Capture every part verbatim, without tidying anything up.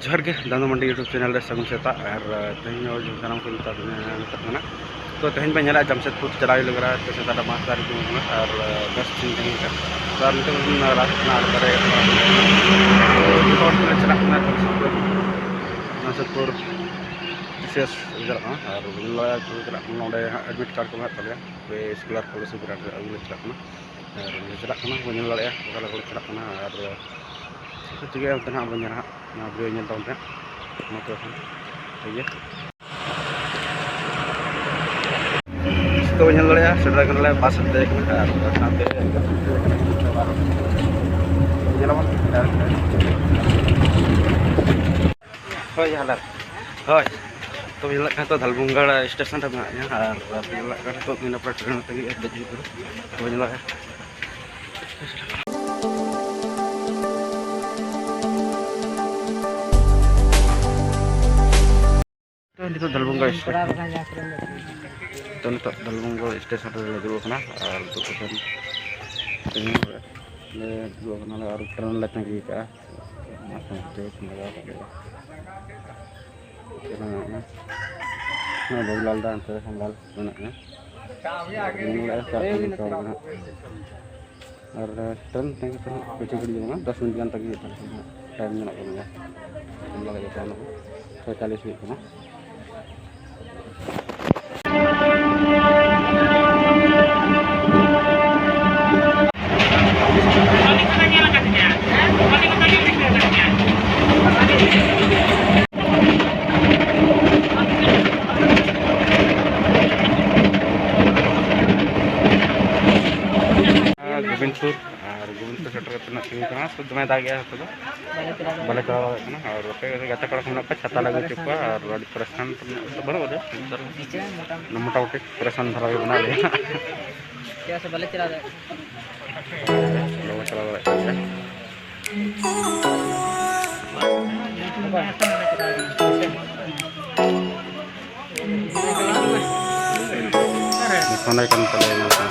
ᱡᱚᱦᱟᱨ ᱜᱮ, ᱫᱟᱱᱫᱩ ᱢᱟᱱᱰᱤ YouTube channel ᱨᱮ ᱥᱟᱹᱜᱩᱱ ᱥᱮᱛᱟᱜ᱾ ᱟᱨ, ᱟᱸ, ᱛᱮᱦᱮᱧ ᱦᱚᱸ ᱥᱟᱱᱟᱢ ᱠᱚ ᱢᱮᱛᱟᱜ ᱠᱟᱱᱟ᱾ ᱛᱚ, ᱛᱮᱦᱮᱧ ᱵᱚᱱ ᱧᱮᱞᱟ ᱡᱟᱢᱥᱮᱫᱽᱯᱩᱨ ᱪᱟᱞᱟᱣ ᱦᱩᱭ ᱞᱮᱱᱟ, ᱛᱚ, ᱥᱮᱛᱟᱜ ᱨᱮ ᱯᱟᱸᱪ ᱛᱟᱹᱨᱤᱠᱷ ᱦᱩᱭᱩᱜ ᱠᱟᱱᱟ᱾ ᱟᱨ, ᱟᱸ, ᱵᱟᱥ ᱴᱷᱤᱠ ᱛᱟᱦᱮᱸ ᱠᱟᱱᱟ᱾ ᱛᱚ, ᱟᱨ ᱱᱤᱛᱚᱜ ᱵᱚᱱ ᱨᱟᱥ ᱠᱟᱱᱟ, ᱟᱨ ᱵᱟᱨᱭᱟ ᱠᱟᱱᱟ᱾ ᱛᱚ, ᱡᱚᱛᱚ ᱦᱚᱲ ᱠᱚ ᱪᱟᱞᱟᱜ ᱠᱟᱱᱟ ᱡᱟᱢᱥᱮᱫᱽᱯᱩᱨ, ᱡᱟᱢᱥᱮᱫᱽᱯᱩᱨ ᱵᱤᱥᱮᱥ ᱪᱟᱞᱟᱜ ᱠᱟᱱᱟ᱾ ᱟᱨ ᱵᱚᱱ ᱧᱮᱞᱟ ᱪᱟᱞᱟᱜ ᱠᱟᱱᱟ, ᱱᱚᱰᱮ ᱦᱟᱸᱜ admit card ᱠᱚ ᱢᱮᱱᱟᱜ ᱛᱟᱞᱮᱭᱟ᱾ ᱯᱮ ᱥᱠᱚᱞᱟᱨ ᱠᱚᱞᱮ ᱥᱩᱵᱤᱫᱷᱟ ᱟᱹᱜᱩ ᱞᱮ ᱪᱟᱞᱟᱜ ᱠᱟᱱᱟ᱾ ᱟᱨ ᱪᱟᱞᱟᱜ ᱠᱟᱱᱟ, ᱵᱚᱱ ᱧᱮᱞ ᱫᱟᱲᱮᱭᱟᱜᱼᱟ ᱚᱠᱟ ᱞᱮᱠᱟ ᱠᱚ ᱪᱟᱞᱟᱜ ᱠᱟᱱᱟ᱾ ᱟᱨ ᱪᱮᱫ ᱪᱤᱠᱟᱹᱜᱼᱟ ᱚᱱᱛᱮ ᱱᱟᱦᱟᱜ ᱵᱚᱱ ᱧᱮᱞᱟ ᱦᱟᱸᱜ, ᱱᱚᱣᱟ ᱵᱷᱤᱰᱤᱭᱳ ᱧᱮᱞ ᱛᱟᱵᱚᱱ ᱯᱮ ᱦᱟᱸᱜ᱾ ᱢᱟ ᱛᱚᱵᱮ ᱠᱷᱟᱱ ᱴᱷᱤᱠ ᱜᱮᱭᱟ᱾ ᱛᱚ ᱧᱮᱞ ᱫᱟᱲᱮᱭᱟᱜᱼᱟ, ᱥᱮᱴᱮᱨ ᱠᱟᱱᱟᱞᱮ, ᱵᱟᱥ ᱨᱮ ᱫᱮᱡ ᱠᱟᱱᱟ ᱟᱨ ᱥᱟᱶᱛᱮ ᱧᱮᱞᱟᱵᱚᱱ᱾ ᱦᱳᱭ, ᱦᱟᱞᱟᱨ᱾ ᱦᱳᱭ᱾ ᱛᱚ, ᱧᱮᱞᱚᱜ ᱠᱟᱱᱟ ᱛᱚ, ᱫᱷᱟᱞᱵᱷᱩᱝᱜᱟᱲ ᱥᱴᱮᱥᱚᱱ ᱨᱮ ᱢᱮᱱᱟᱜ ᱞᱤᱧᱟ ᱟᱨ ᱧᱮᱞᱚᱜ ᱠᱟᱱᱟ ᱛᱚ, ᱤᱱᱟᱹ ᱯᱚᱨᱮ ᱴᱨᱮᱱ ᱛᱮᱜᱮ ᱫᱮᱡ ᱦᱩᱭᱩᱜ ᱠᱟᱱᱟ᱾ ᱛᱚ, ᱧᱮᱞᱚᱜ ᱠᱟᱱᱟ᱾ ᱛᱚ, ᱱᱤᱛᱚᱜ ᱫᱷᱟᱞᱵᱷᱩᱝᱜᱟᱲ ᱥᱴᱮᱥᱚᱱ, ᱛᱚ, ᱱᱤᱛᱚᱜ ᱫᱷᱟᱞᱵᱷᱩᱝᱜᱟᱲ ᱥᱴᱮᱥᱚᱱ ᱨᱮᱞᱮ ᱫᱩᱲᱩᱵ ᱟᱠᱟᱱᱟ ᱟᱨ ᱫᱩᱲᱩᱵ ᱟᱠᱟᱱ ᱛᱮᱦᱮᱧ ᱞᱮ ᱫᱩᱲᱩᱵ ᱟᱠᱟᱱᱟᱞᱮ ᱟᱨ ᱴᱨᱮᱱ ᱞᱮ ᱛᱟᱺᱜᱤ ᱟᱠᱟᱫᱼᱟ᱾ ᱚᱱᱟ ᱥᱟᱶᱛᱮ ᱞᱟᱜᱟᱣ ᱠᱟᱜ ᱞᱮᱭᱟ᱾ ᱱᱚᱣᱟ ᱵᱟᱹᱵᱩᱞᱟᱞ ᱫᱟ ᱚᱱᱛᱮ ᱨᱮ ᱥᱟᱢᱵᱟᱞ ᱢᱮᱱᱟᱜᱼᱟ᱾ ᱟᱨ ᱴᱨᱮᱱ ᱛᱟᱺᱜᱤ ᱛᱮ ᱦᱟᱸᱜ ᱠᱤᱪᱷᱩ ᱜᱷᱟᱹᱲᱤᱡ ᱫᱚ ᱵᱟᱝᱟ, ᱫᱚᱥ ᱢᱤᱱᱤᱴ ᱜᱟᱱ ᱛᱟᱺᱜᱤ ᱦᱩᱭᱩᱜ ᱛᱟᱞᱮ ᱠᱟᱱᱟ᱾ ᱴᱟᱭᱤᱢ ᱢᱮᱱᱟᱜ ᱜᱮᱭᱟ, ᱮᱢ ᱫᱟᱲᱮᱭᱟᱜ ᱜᱮᱭᱟ ᱯᱚᱭᱛᱟᱞᱤᱥ ᱦᱩᱭᱩᱜ ᱠᱟᱱᱟ᱾ ᱜᱳᱵᱤᱱᱫᱽᱯᱩᱨ, ᱟᱨ ᱜᱳᱵᱤᱱᱫᱽᱯᱩᱨ ᱥᱮᱴᱮᱨ ᱠᱟᱛᱮ ᱱᱟᱜ ᱛᱤᱸᱜᱩ ᱠᱟᱱᱟ, ᱥᱩᱫ ᱫᱚᱢᱮ ᱫᱟᱜ ᱜᱮᱭᱟ ᱱᱚᱛᱮ ᱫᱚ᱾ ᱵᱟᱞᱮ ᱪᱟᱞᱟᱣ ᱫᱟᱲᱮᱭᱟᱜ ᱠᱟᱱᱟ᱾ ᱟᱨ ᱟᱯᱮ ᱜᱟᱛᱮ ᱠᱚᱲᱟ ᱠᱚ ᱢᱮᱱᱟᱜ ᱠᱚᱣᱟ, ᱪᱷᱟᱛᱟ ᱞᱮ ᱟᱹᱜᱩ ᱦᱚᱪᱚ ᱠᱚᱣᱟ᱾ ᱟᱨ ᱟᱹᱰᱤ ᱯᱟᱨᱮᱥᱟᱱ ᱵᱟᱹᱱᱩᱜ ᱞᱮᱭᱟ, ᱢᱚᱴᱟᱢᱩᱴᱤ ᱯᱟᱨᱮᱥᱟᱱ ᱫᱷᱟᱨᱟ ᱜᱮ ᱢᱮᱱᱟᱜ ᱞᱮᱭᱟ᱾ ᱪᱮᱫᱟᱜ ᱥᱮ ᱵᱟᱞᱮ ᱪᱟᱞᱟᱣ ᱫᱟᱲᱮᱭᱟᱜ ᱠᱟᱱᱟ᱾ ᱵᱟᱵᱚ ᱪᱟᱞᱟᱣ ᱫᱟᱲᱮᱭᱟᱜ ᱠᱟᱱ ᱜᱮᱭᱟ᱾ ᱯᱷᱳᱱ ᱟᱭ ᱠᱟᱱ ᱛᱟᱞᱮᱭᱟ ᱱᱚᱝᱠᱟ᱾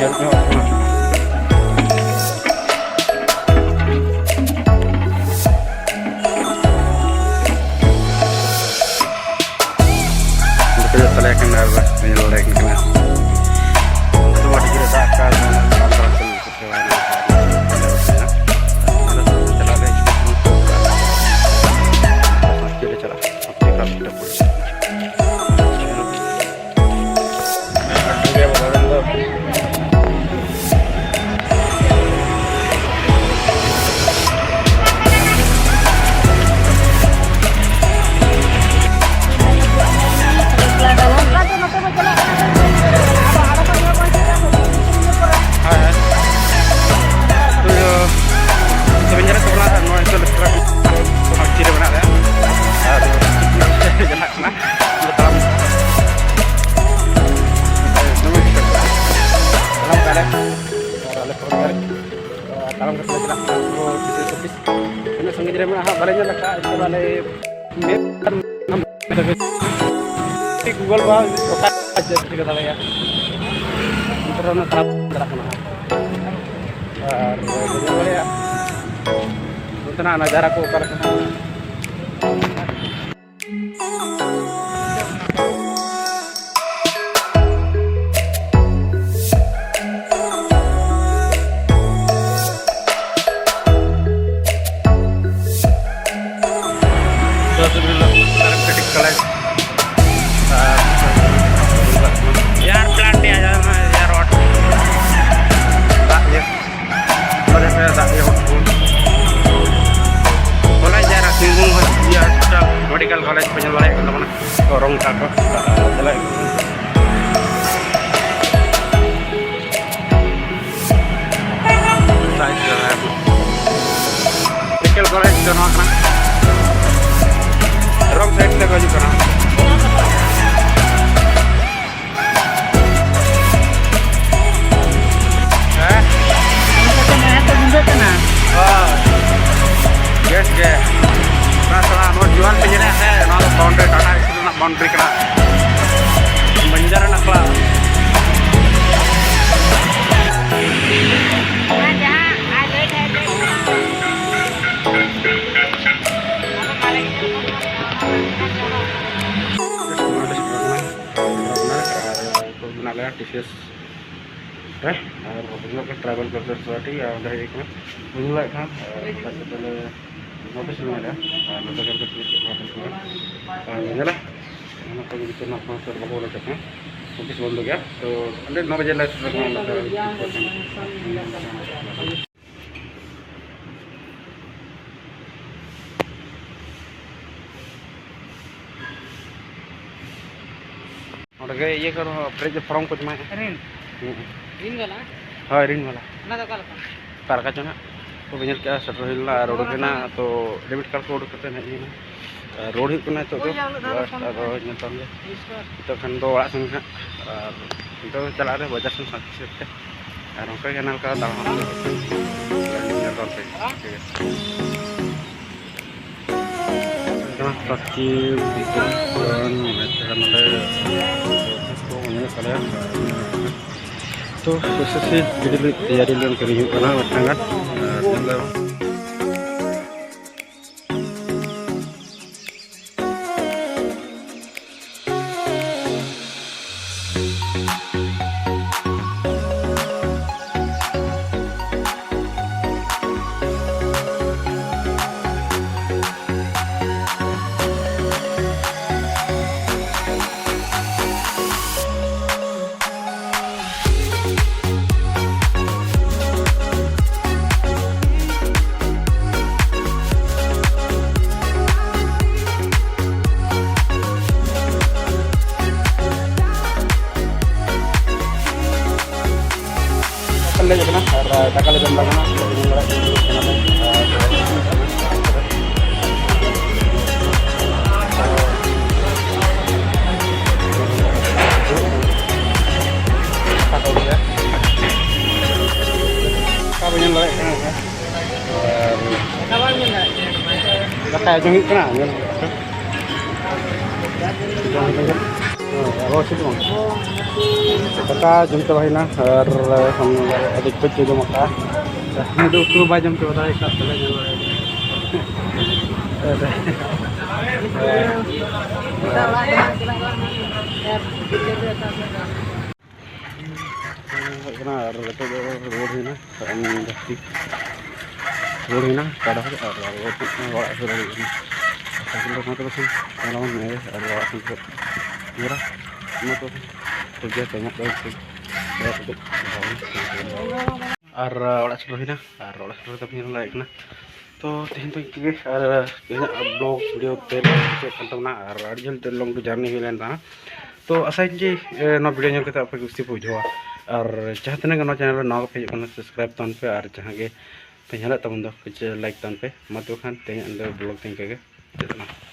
ᱧᱮᱞ ᱧᱚᱜ ᱠᱟᱱᱟ᱾ ᱢᱮᱱᱟᱜᱼᱟ ᱦᱟᱸᱜ, ᱵᱟᱞᱮ ᱧᱮᱞ ᱟᱠᱟᱫᱼᱟ᱾ ᱮᱱᱛᱮ ᱟᱞᱮ Google Map ᱚᱠᱟ ᱪᱮᱫ ᱪᱤᱠᱟᱹ ᱫᱟᱲᱮᱭᱟᱜᱼᱟ, ᱚᱱᱛᱮ ᱨᱮ ᱚᱱᱟ ᱠᱷᱟᱨᱟᱯ ᱪᱟᱞᱟᱜ ᱠᱟᱱᱟ ᱦᱟᱸᱜ᱾ ᱟᱨ ᱵᱟᱹᱧ ᱧᱮᱞ ᱫᱟᱲᱮᱭᱟᱜᱼᱟ ᱱᱚᱛᱮᱱᱟᱜ ᱱᱟᱡᱟᱨᱟ ᱠᱚ ᱚᱠᱟ ᱞᱮᱠᱟ ᱦᱟᱸᱜ᱾ ᱫᱚᱥ ᱨᱤᱞᱟᱹ ᱠᱚᱞᱮᱡᱽ ᱟᱨ ᱮᱭᱟᱨ ᱯᱞᱟᱱᱴ ᱮ ᱟᱡᱟᱜ ᱮᱭᱟᱨ ᱨᱳᱰ ᱫᱟᱜ ᱤᱭᱟᱹ ᱠᱚᱞᱮᱡᱽ ᱨᱮ ᱫᱟᱜ ᱤᱭᱟᱹ ᱠᱚᱞᱮᱡᱽ ᱟᱨ ᱥᱤᱝᱵᱷᱩᱢ ᱦᱚᱥᱯᱤᱴᱟᱞ ᱢᱮᱰᱤᱠᱮᱞ ᱠᱚᱞᱮᱡᱽ ᱠᱚ ᱧᱮᱞ ᱫᱟᱲᱮᱭᱟᱜ ᱠᱟᱱ ᱛᱟᱵᱚᱱᱟ᱾ ᱠᱚ ᱨᱚᱝ ᱠᱟᱜ ᱠᱚ ᱪᱟᱞᱟᱜ ᱠᱟᱱᱟ᱾ ᱥᱟᱭᱤᱰ ᱨᱮ ᱢᱮᱰᱤᱠᱮᱞ ᱠᱚᱞᱮᱡᱽ ᱫᱚ ᱱᱚᱣᱟ ᱠᱟᱱᱟ, ᱨᱚᱝ ᱥᱟᱭᱤᱰ ᱛᱮ ᱠᱚ ᱦᱤᱡᱩᱜ ᱠᱟᱱᱟ᱾ ᱦᱮᱸ? ᱚᱱᱠᱟ ᱛᱮ ᱢᱮᱬᱦᱮᱫ ᱫᱚ ᱜᱩᱸᱰᱟᱹᱜ ᱠᱟᱱᱟ᱾ ᱦᱳᱭ᱾ ᱵᱮᱥ ᱜᱮ᱾ ᱚᱱᱟ ᱥᱟᱞᱟᱜ ᱱᱚᱣᱟ ᱡᱩᱣᱟᱱ ᱯᱮ ᱧᱮᱞᱮᱫ ᱥᱮ, ᱱᱚᱣᱟ ᱫᱚ boundary, ᱴᱟᱴᱟ ᱥᱴᱤᱞ ᱨᱮᱱᱟᱜ boundary ᱠᱟᱱᱟ᱾ ᱵᱟᱧᱡᱟᱨ ᱨᱮᱱᱟᱜ ᱠᱚᱲᱟ᱾ ᱚᱱᱟ ᱡᱟᱦᱟᱸ highlight, highlight ᱢᱮᱱᱟᱜᱼᱟ᱾ ᱚᱱᱟ ᱫᱚ ᱢᱟᱨᱮ ᱜᱮ ᱧᱮᱞᱚᱜ ᱠᱟᱱᱟ᱾ ᱱᱚᱣᱟ ᱫᱚ ᱥᱮᱴᱮᱨ ᱠᱟᱱᱟ᱾ ᱟᱨ ᱢᱮᱱᱟᱜ ᱞᱮᱭᱟ ᱴᱤ ᱥᱤ ᱮᱥ ᱨᱮ, ᱟᱨ ᱵᱟᱠᱚ ᱧᱮᱞᱚᱜ ᱠᱟᱱᱟ ᱴᱨᱟᱭᱵᱟᱞ ᱣᱮᱞᱯᱷᱮᱭᱟᱨ ᱥᱳᱥᱟᱭᱴᱤ, ᱟᱨ ᱚᱸᱰᱮ ᱦᱮᱡ ᱠᱟᱱᱟ, ᱵᱩᱡᱷᱟᱹᱣ ᱫᱟᱲᱮᱭᱟᱜ ᱠᱟᱱᱟ᱾ ᱟᱨ ᱱᱚᱝᱠᱟ ᱠᱟᱛᱮ ᱞᱮ ᱱᱚᱴᱤᱥ ᱞᱮ ᱧᱮᱞᱟ, ᱟᱨ ᱱᱚᱝᱠᱟ ᱠᱟᱛᱮ ᱪᱮᱫ ᱠᱚ ᱦᱟᱛᱟᱣ ᱠᱚᱣᱟ᱾ ᱟᱨ ᱧᱮᱞᱟ, ᱚᱱᱟ ᱠᱚ ᱡᱩᱫᱤ ᱪᱮᱫ ᱦᱚᱸ ᱵᱟᱠᱚ ᱚᱰᱚᱠ ᱠᱟᱜ ᱠᱷᱟᱱ, ᱱᱚᱴᱤᱥ ᱵᱚᱱᱫᱚ ᱜᱮᱭᱟ᱾ ᱛᱚ ᱚᱸᱰᱮ ᱱᱚ ᱵᱟᱡᱮ ᱞᱮ ᱥᱮᱴᱮᱨᱚᱜ ᱠᱟᱱᱟ, ᱚᱸᱰᱮ ᱠᱷᱚᱱ ᱚᱸᱰᱮ ᱜᱮ ᱤᱭᱟᱹ ᱠᱚ, ᱯᱮᱨᱮᱡ ᱯᱷᱚᱨᱚᱢ ᱠᱚ ᱡᱚᱢᱟᱭᱮᱫᱼᱟ᱾ ᱨᱤᱱ? ᱦᱩᱸ᱾ ᱨᱤᱱ ᱵᱟᱞᱟ? ᱦᱳᱭ, ᱨᱤᱱ ᱵᱟᱞᱟ᱾ ᱚᱱᱟ ᱫᱚ ᱚᱠᱟ ᱞᱮᱠᱟ? ᱚᱠᱟ ᱞᱮᱠᱟ ᱪᱚ ᱱᱟᱦᱟᱜ᱾ ᱛᱚ, ᱵᱮᱱ ᱧᱮᱞ ᱠᱮᱜᱼᱟ, ᱥᱮᱴᱮᱨ ᱦᱩᱭ ᱞᱮᱱᱟ ᱟᱨ ᱚᱰᱚᱠ ᱮᱱᱟ᱾ ᱛᱚ, ᱰᱮᱵᱤᱴ ᱠᱟᱨᱰ ᱠᱚ ᱩᱰᱩᱠ ᱠᱟᱛᱮ ᱦᱮᱡ ᱮᱱᱟ᱾ ᱟᱨ ᱨᱩᱣᱟᱹᱲ ᱦᱩᱭᱩᱜ ᱠᱟᱱᱟ ᱱᱤᱛᱚᱜ ᱫᱚ᱾ ᱦᱳᱭ, ᱟᱞᱮ ᱫᱚ ᱟᱨᱚ ᱞᱟᱥᱴ ᱯᱷᱳᱱ ᱟᱨᱚ ᱯᱮ᱾ ᱧᱟᱯᱟᱢ ᱜᱮ᱾ ᱤᱥᱠᱟᱨ᱾ ᱱᱤᱛᱚᱜ ᱠᱷᱟᱱ ᱫᱚ ᱚᱲᱟᱜ ᱥᱮᱱ ᱜᱮ ᱦᱟᱸᱜ᱾ ᱟᱨ ᱱᱤᱛᱚᱜ ᱫᱚ ᱪᱟᱞᱟᱜ ᱨᱮ ᱵᱟᱡᱟᱨ ᱥᱮᱱ ᱥᱟᱸᱡ ᱥᱮᱫ ᱛᱮ᱾ ᱟᱨ ᱚᱱᱠᱟ ᱜᱮ ᱦᱟᱱᱟ ᱞᱮᱠᱟ ᱫᱟᱬᱟ ᱦᱚᱸ ᱧᱮᱞ ᱯᱮ᱾ ᱴᱷᱤᱠ ᱟᱪᱷᱮ᱾ ᱥᱟᱹᱠᱷᱤ ᱵᱩᱫᱽᱫᱷᱚ ᱢᱚᱬᱮ ᱥᱮᱨᱢᱟ ᱞᱮ ᱠᱚ ᱧᱮᱞᱮᱫ ᱛᱟᱞᱮᱭᱟ᱾ ᱛᱚ ᱥᱩᱥᱤ ᱜᱤᱰᱤ ᱞᱟᱹᱜᱤᱫ ᱛᱮᱭᱟᱨᱤ ᱞᱮᱱ ᱠᱟᱹᱢᱤ ᱦᱩᱭᱩᱜ ᱠᱟᱱᱟ ᱢᱤᱫᱴᱟᱝ ᱜᱟᱱ᱾ ᱟᱨ ᱧᱮᱞ ᱫᱟᱵᱚᱱ᱾ ᱞᱮ ᱦᱮᱡ ᱟᱠᱟᱱᱟ ᱟᱨ ᱫᱟᱠᱟ ᱞᱮ ᱡᱚᱢ ᱵᱟᱲᱟ ᱠᱟᱱᱟ᱾ ᱟᱨ ᱫᱟᱠᱟ ᱠᱚ ᱜᱮ᱾ ᱫᱟᱠᱟ ᱵᱚ ᱧᱮᱞ ᱫᱟᱲᱮᱭᱟᱜ ᱠᱟᱱᱟ᱾ ᱟᱨ ᱫᱟᱠᱟ ᱡᱚᱢ ᱦᱩᱭᱩᱜ ᱠᱟᱱᱟ, ᱧᱮᱞ ᱦᱩᱭᱩᱜ ᱠᱟᱱᱟ᱾ ᱡᱚᱢ ᱦᱩᱭᱩᱜ ᱠᱟᱱᱟ᱾ ᱦᱮᱸ, ᱟᱨ ᱨᱚᱲ ᱥᱮ ᱵᱟᱝ? ᱫᱟᱠᱟ ᱡᱚᱢ ᱪᱟᱵᱟ ᱦᱩᱭᱱᱟ ᱟᱨ ᱮᱠᱷᱚᱱ ᱟᱹᱰᱤ ᱠᱷᱚᱡ ᱠᱚ ᱡᱚᱢ ᱟᱠᱟᱫᱼᱟ᱾ ᱩᱱᱤ ᱫᱚ ᱩᱛᱩ ᱵᱟᱭ ᱡᱚᱢ ᱪᱟᱵᱟ ᱫᱟᱲᱮ ᱟᱠᱟᱫ ᱛᱟᱞᱮ, ᱧᱮᱞ ᱵᱟᱲᱟᱭ ᱢᱮ᱾ ᱦᱮᱡ ᱠᱟᱱᱟ ᱟᱨ ᱱᱤᱛᱚᱜ ᱫᱚ ᱨᱩᱣᱟᱹᱲ ᱦᱩᱭᱱᱟ᱾ ᱟᱨ ᱡᱟᱹᱥᱛᱤ ᱨᱩᱣᱟᱹᱲ ᱦᱩᱭᱱᱟ ᱠᱟᱰᱟ ᱥᱮᱫ ᱟᱨ ᱨᱩᱣᱟᱹᱲ ᱦᱩᱭᱩᱜ ᱠᱟᱱᱟ ᱚᱲᱟᱜ ᱥᱮᱫ ᱨᱩᱣᱟᱹᱲ ᱦᱩᱭᱩᱜ ᱠᱟᱱᱟ᱾ ᱥᱟᱭᱠᱮᱞ ᱫᱚ ᱢᱟ ᱛᱚᱵᱮ ᱥᱮᱱ ᱪᱟᱞᱟᱣ ᱢᱮ ᱟᱨ ᱚᱲᱟᱜ ᱥᱮᱱ ᱥᱮᱫ ᱧᱮᱞᱟ᱾ ᱢᱟ ᱛᱚᱵᱮ ᱴᱷᱤᱠ ᱜᱮᱭᱟ, ᱛᱮᱦᱮᱧᱟᱜ ᱫᱚ ᱤᱱᱠᱟᱹ ᱜᱮ᱾ ᱟᱨ ᱚᱲᱟᱜ ᱥᱮᱴᱮᱨ ᱦᱩᱭᱱᱟ ᱟᱨ ᱚᱲᱟᱜ ᱥᱮᱴᱮᱨ ᱠᱟᱛᱮ ᱧᱮᱞ ᱫᱟᱲᱮᱭᱟᱜ ᱠᱟᱱᱟ᱾ ᱛᱚ ᱛᱮᱦᱮᱧ ᱫᱚ ᱤᱱᱠᱟᱹ ᱜᱮ ᱟᱨ ᱛᱮᱦᱮᱧᱟᱜ ᱵᱞᱚᱜ ᱵᱷᱤᱰᱤᱭᱳ ᱛᱮ ᱪᱮᱫ ᱠᱟᱱ ᱛᱟᱵᱚᱱᱟ ᱟᱨ ᱟᱹᱰᱤ ᱡᱷᱟᱹᱞ ᱛᱮ ᱞᱚᱝ ᱴᱩ ᱡᱟᱨᱱᱤ ᱦᱩᱭ ᱞᱮᱱ ᱛᱟᱦᱮᱸ᱾ ᱛᱚ ᱟᱥᱟᱭᱟᱹᱧ ᱡᱮ ᱮ, ᱱᱚᱣᱟ ᱵᱷᱤᱰᱤᱭᱳ ᱧᱮᱞ ᱠᱟᱛᱮ ᱟᱯᱮ ᱠᱩᱥᱤ ᱯᱮ ᱵᱩᱡᱷᱟᱹᱣᱟ᱾ ᱟᱨ ᱡᱟᱦᱟᱸ ᱛᱤᱱᱟᱹᱜ ᱜᱮ ᱱᱚᱣᱟ ᱪᱮᱱᱮᱞ ᱨᱮ ᱱᱟᱣᱟ ᱯᱮ ᱦᱤᱡᱩᱜ ᱠᱟᱱᱟ, ᱥᱟᱵᱥᱠᱨᱟᱭᱤᱵ ᱛᱟᱵᱚᱱ ᱯᱮ᱾ ᱟᱨ ᱡᱟᱦᱟᱸ ᱜᱮ ᱯᱮ ᱧᱮᱞᱮᱫ ᱛᱟᱵᱚᱱ ᱫᱚ ᱞᱟᱭᱤᱠ ᱛᱟᱵᱚᱱ ᱯᱮ᱾ ᱢᱟ ᱛᱚᱵᱮ ᱠᱷᱟᱱ ᱛᱮᱦᱮᱧᱟᱜ ᱫᱚ ᱵᱞᱚᱜ ᱫᱚ ᱤᱱᱠᱟᱹ ᱜᱮ ᱢᱩᱪᱟᱹᱫ ᱮᱱᱟ᱾